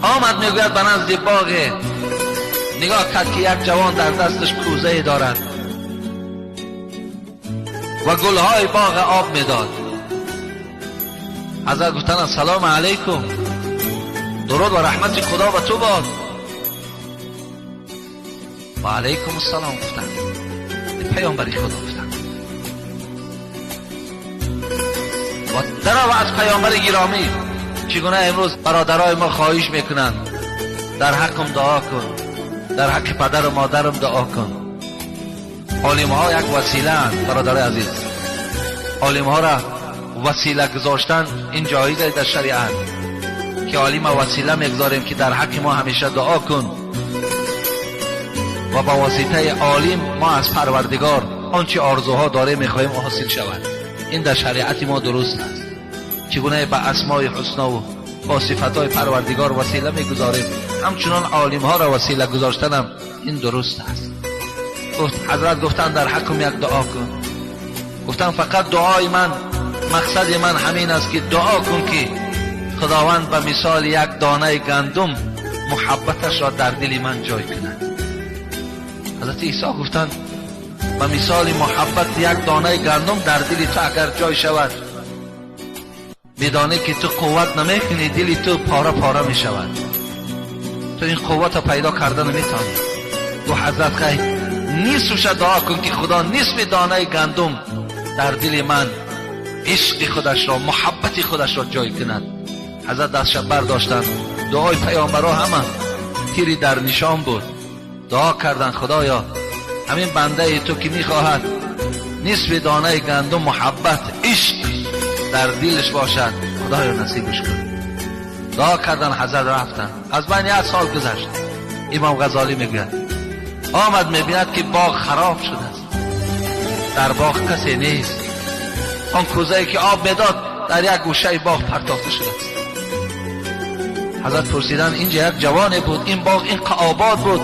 آمد میگوید به نزد باغ، نگاه کرد که یک جوان در دستش کوزه دارد و گلهای باغ آب میداد. حضرت گفتن السلام علیکم، درود و رحمت خدا به تو باد. و علیکم السلام گفتن. پیامبری خدا گفتن و درو از پیامبر گرامی. چگونه امروز برادرای ما خواهش میکنند در حقم دعا کن، در حق پدر و مادرم دعا کن. عالم ها یک وسیله اند برادرای عزیز. عالم ها را وسیله گذاشتن این جایز در شریعت که عالم وسیله میگذاریم که در حق ما همیشه دعا کن و با واسطه عالم ما از پروردگار آنچه آرزوها داره میخواهیم حاصل شود. این در شریعت ما درست است. چگونه به اسمای حسنا و با صفتهای پروردگار وسیله میگذاریم، همچنان عالم ها را وسیله گذاشتنم این درست است. حضرت گفتن در حقم یک دعا کن. گفتن فقط دعای من، مقصد من همین است که دعا کن که خداوند به مثال یک دانه گندم محبتش را در دل من جای کند. حضرت عیسی گفتند به مثال محبت یک دانه گندم در دل تو اگر جای شود، بدانه که تو قوت نمیکنی، دل تو پاره پاره می شود، تو این قوت را پیدا کرده نمیتونی. تو حضرت خیلی نصفش دعا کن که خدا نصف دانه گندم در دل من عشق خودش را، محبت خودش را جای کند. حضرت دستش برداشتند، دعای پیامبرا همه تیری در نشان بود. دعا کردن خدایا همین بنده تو که میخواهد نصف دانه گندم محبت عشق در دلش باشد، خدایا نصیبش کن. دعا کردن، حضرت رفتن. از بین یک سال گذشت. امام غزالی میگوید آمد میبیند که باغ خراب شده است، در باغ کسی نیست. آن کوزه‌ای که آب میداد در یک گوشه باغ پرتافته شده است. حضرت پرسیدن اینجا یک جوانی بود، این باغ این آباد بود،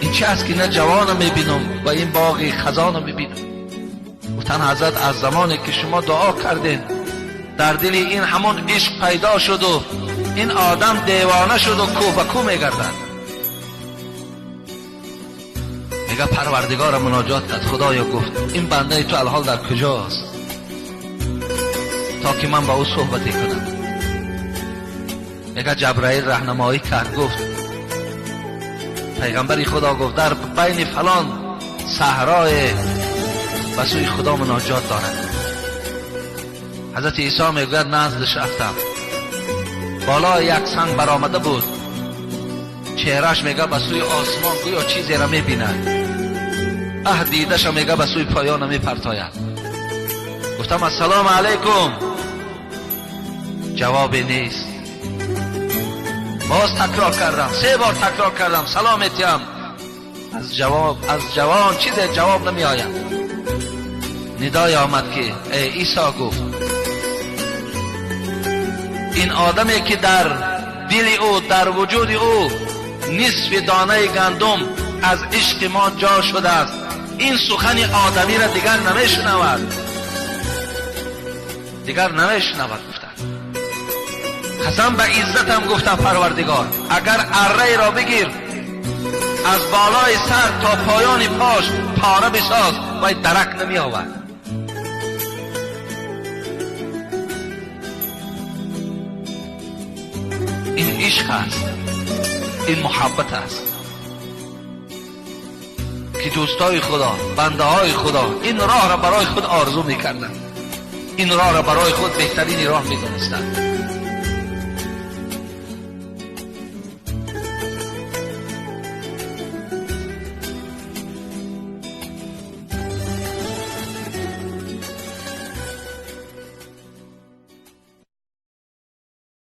این چه است که نه جوان میبینم و این باغ خزان میبینم؟ گفتن حضرت از زمانی که شما دعا کردین در دل این همون عشق پیدا شد و این آدم دیوانه شد و کوه به کوه میگردد. میگه پروردگار مناجات کرد، خدایا گفت این بنده تو الحال در کجاست تا که من با او صحبتی کنم؟ میگه جبرائیل راهنمایی کرد، گفت پیغمبر خدا گفت در بین فلان صحرای به سوی خدا مناجات دارد. حضرت عیسی میگوید نزدش رفتم، بالای یک سنگ برآمده بود، چهرهش میگه به سوی آسمان گویا چیزی را میبیند، اه دیدش میگه به سوی پایان میپرتاید. گفتم السلام علیکم، جوابی نیست. باز تکرار کردم، 3 بار تکرار کردم سلامتیم، از جوان چیزی جواب نمی آید. ندای آمد که ای عیسی، گفت این آدمی که در دل او، در وجود او نصف دانه گندم از عشق ما جا شده است، این سخن آدمی را دیگر نمیشنود، دیگر نمیشنود. گفتن قسم به عزتم گفتم پروردگار اگر اره را بگیر از بالای سر تا پایان پاش پاره بساز و درک نمی آورد. این عشق است، این محبت است که دوستای خدا، بنده های خدا این راه را برای خود آرزو میکردند، این راه را برای خود بهترین راه میدانستند.